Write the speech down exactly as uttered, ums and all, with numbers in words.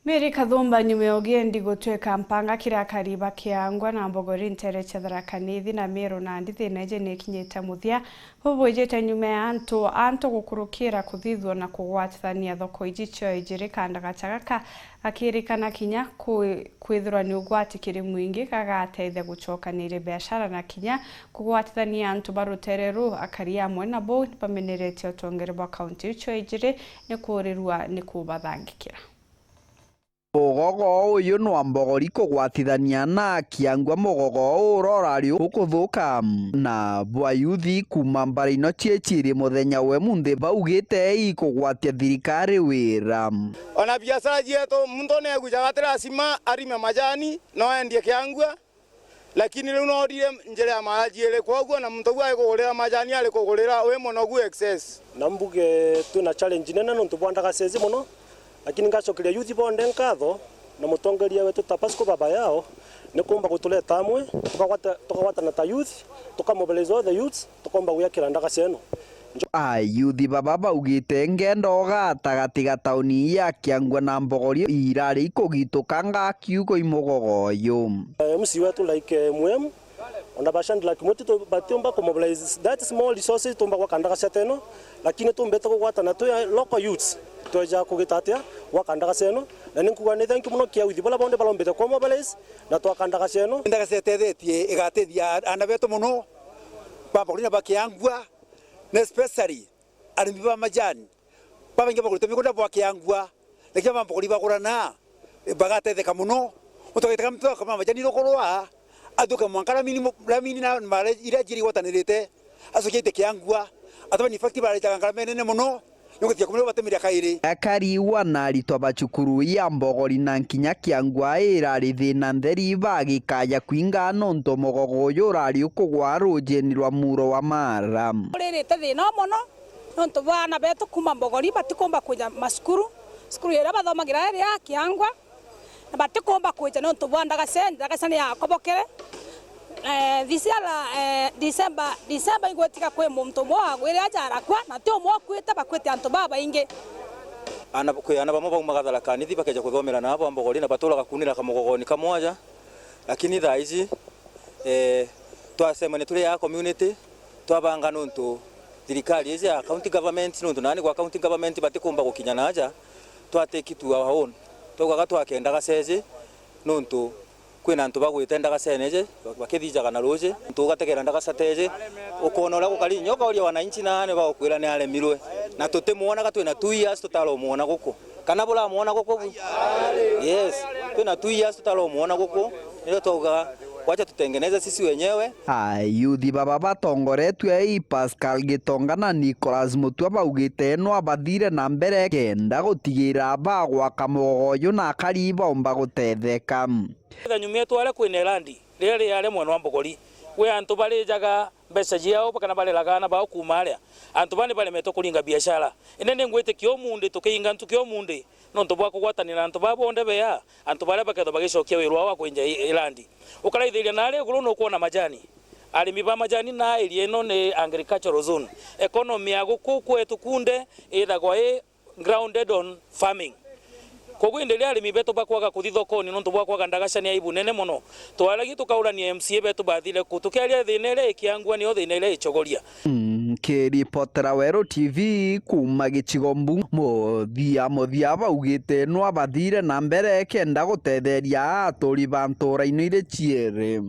Mary Kathumba nyuma ya ugiendi gutwika mpanga kiri akari ba Kiangwa na Mbogori ntere cia Tharaka Nithi na Meru Nandi, thina iji nikinyite muthia. Bubwijite nyuma ya antu, antu gukurukira kuthithua na kugwatithania thoko iji cio ijiri, kanda gacha gaka gakirikana kinya kwi-, kwithirwa ni ugwati kiri mwingi, gagateithia gucokaniria biashara na kinya kugwatithania antu ba rutere ruu. Akari amwe nabo nibameneretie utongeri bwa kaunti icio ijiri ni kuurirua ni kubathangikira. Mugogo uyu nwa Mbogori kugwatithania na Kiangwa, mugogo uu urorari ukuthuka, na bwa yuthi kuuma mbara ino ciecirie muthenya we munthi baugite ikugwatia thirikari wira. Ona biashara cietu, muntu negucaga ati lazima arime majani, no endie Kiangwa. Lakini riu noorire njira ya maji iri kwoguo, na muntu uu ari kugurira majani ari kugurira wi munogu excess. Na mbuge twina challenge nene nontu bwa ndagaca iji mono, lakini ngacokeria youth bonthe nkatho na mutongeria wetu ta Pascal Baba yao ni kuumba gutureta amwe, tukagwata-, tukagwatana ta youth, tukamobilize all the youths, tukomba gwiakira ndagaca ino. Ayuthi baba baugite ngendo gatagati ga tauni ya Kiangwa na Mbogori irari ikugituka nga kiugo i mugogo uyu. Eh, M C wetu like, eh, M M, ona ba Shandra Kimweti tu-, batiumba kumobilize that small resources tumba gwaka ndagaca ta ino, lakini tumbite kugwatana twi local youths, tweja kugita atia gwaka ndagaca ino, na ni nkuga ni thank you mono kia youth bala bonthe balombite kumobilize na twaka ndagaca ino. Ndagaca itethetie, igatethia ana betu mono, ba Mbogori na ba Kiangwa, na especially arimi ba majani. Babaingi bagurite migunda bwa Kiangwa, lakini ba Mbogori bagurana, bagatetheka mono. Muntu agitega muntu akama majani rukurwa, athuke mwanka ramini mu-, ramini na mara iria jiri gwatanirite, acokia ite Kiangwa. Atabani factory barejaga ngarama nene mono, nigutia kumira batumira kairi. Akari wana aritwa ba cukuru ya Mbogori na nkinya Kiangwa irari thina ntheri bagikaya kwinga nontu mugogo uyu urari ukugwa rujeni rwa muro wa Mara. Uririte thina mono. Nontu bwa aana betu kuuma Mbogori batikumba kwija macukuru, cukuru iria bathomagira iri ya Kiangwa, na batikumba kwija nontu bwa ndagaca, ndagaca ni yakobokere. Eh, this year, eh, December, December igwitiga kwi muntu umwe wagwire aja arakua, na ti umwe ukuite, bakuite antu babaingi. Ana, kwi aana bamwe baumaga Tharaka Nithi bakeja kuthomera na abo a Mbogori na baturaga kuunira kamugogoni kamwe aja, lakini thaa iji, eh, twacemania turi ya community, twabanga nontu thirikari iji ya county government, nontu nani gwa county government batikumba gukinya naja, twa take it to our own. Twaugaga twake ndagaca iji nontu kwina antu bagwite ndagacene iji, bakithijaga na ruji, antu ugategera ndagaca ta iji, ukona uria gukari, inya ukauria wananchi nani bagukwira ni aremirwe, na tutimwonaga twina two years tutaromwona guku. Kana buramwona guku bu? Yes. Twina two years tutaromwona guku. Nirio twauga, wacha tutengeneze sisi wenyewe. Ayuthi baba batongoretue i Pascal Gitonga na Nicholas Mutua baugite no abathire na mbere kenda gutigira bagwaka mugogo uyu na akari baumba gutetheka. Nyuma yetu aria kwina irandi, riria riaria mwena wa Mbogori, gwi antu barijaga mbeca ciao kana bareraga aana bao kuuma aria. Antu baa ni baremetwe kuringa biashara. Indi ni ngwitikia umundi tukiinga ntuki umundi nontu bwa kugwatanira na antu baa bonthe bea, antu baria bakethwa bagicokia wiru wao wa kwinja i-, ilandi. Ukaraithiria naari iguru nukwona majani. Arimi ba majani na area ino ni agricultural zone. Economy ya guku kwetu kunde ithagwa i grounded on farming. Koguo indi riria arimi betu bakwaga kuthi thokoni nontu bwa kwaga ndagaca ni aibu nene mono. Twaragi tukaurania M C A betu bathire ku, tukiaria thina iria ikiangua nio thina iria icogoria. Nkiripotera Weru T V kuuma gicigo mbu, muthia muthia baugite no abathire na mbere kenda gutetheria aturi ba ntura ino iri ciiri.